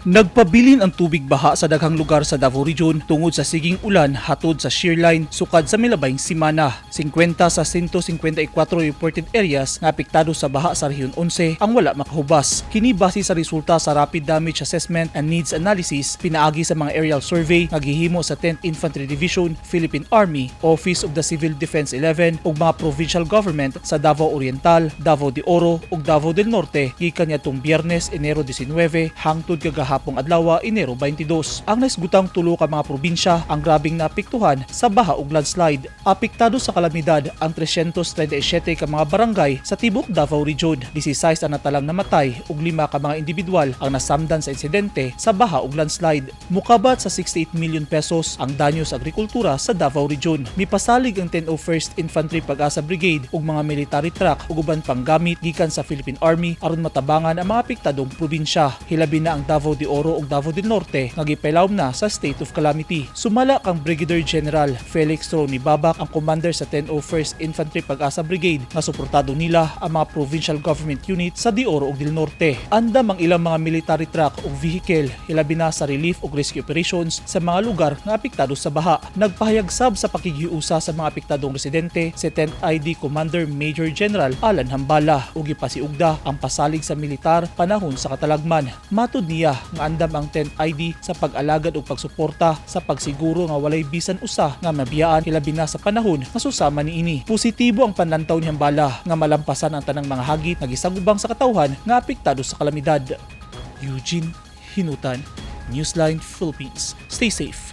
Nagpabilin ang tubig baha sa daghang lugar sa Davao Region tungod sa siging ulan hatod sa shearline sukad sa milabayng simana. 50 sa 154 reported areas nga apektado sa baha sa Rehiyon 11 ang wala makahubas. Kini base sa resulta sa Rapid Damage Assessment and Needs Analysis pinaagi sa mga aerial survey nga gihimo sa 10th Infantry Division, Philippine Army, Office of the Civil Defense 11 ug mga provincial government sa Davao Oriental, Davao de Oro ug Davao del Norte gikan niadtong Biyernes, Enero 19, hangtod kagahapong adlaw, Enero 22. Ang naisgutang tulo ka mga probinsya ang grabing naapektuhan sa baha ug landslide. Apektado sa kalamidad ang 337 ka mga barangay sa tibok Davao Region. 16 ang natalang namatay ug lima ka mga individual ang nasamdan sa insidente sa baha ug landslide. Mukabat sa 68 million pesos ang danyo sa agrikultura sa Davao Region. Mipasalig ang 101st Infantry Pag-asa Brigade ug mga military truck ug uban pang gamit gikan sa Philippine Army aron matabangan ang mga apektadong probinsya. Hilabi na ang Davao de Oro ug Davao del Norte nga gipailawom na sa state of calamity. Sumala kang Brigadier General Felix Rony Babak, ang commander sa 101st Infantry Pag-asa Brigade, nga suportado nila ang mga provincial government unit sa de Oro ug del Norte. Andam ang ilang mga military truck ug vehicle, hilabi na sa relief ug rescue operations sa mga lugar nga apektado sa baha. Nagpahayag sab sa pakighiusa sa mga apektadong residente si 10th ID Commander Major General Alan Hambala ug gipasiugda ang pasalig sa militar panahon sa katalagman. Matud niya nga andam ang 10th ID sa pag-alagad ug pagsuporta sa pagsiguro nga walay bisan usa nga mabiyaan, hilabi na sa panahon nga susama niini. Positibo ang panlantaw ni Hambala nga malampasan ang tanang mga hagit nga gisagubang sa katawhan nga apektado sa kalamidad. Eugene Hinutan, Newsline Philippines. Stay safe.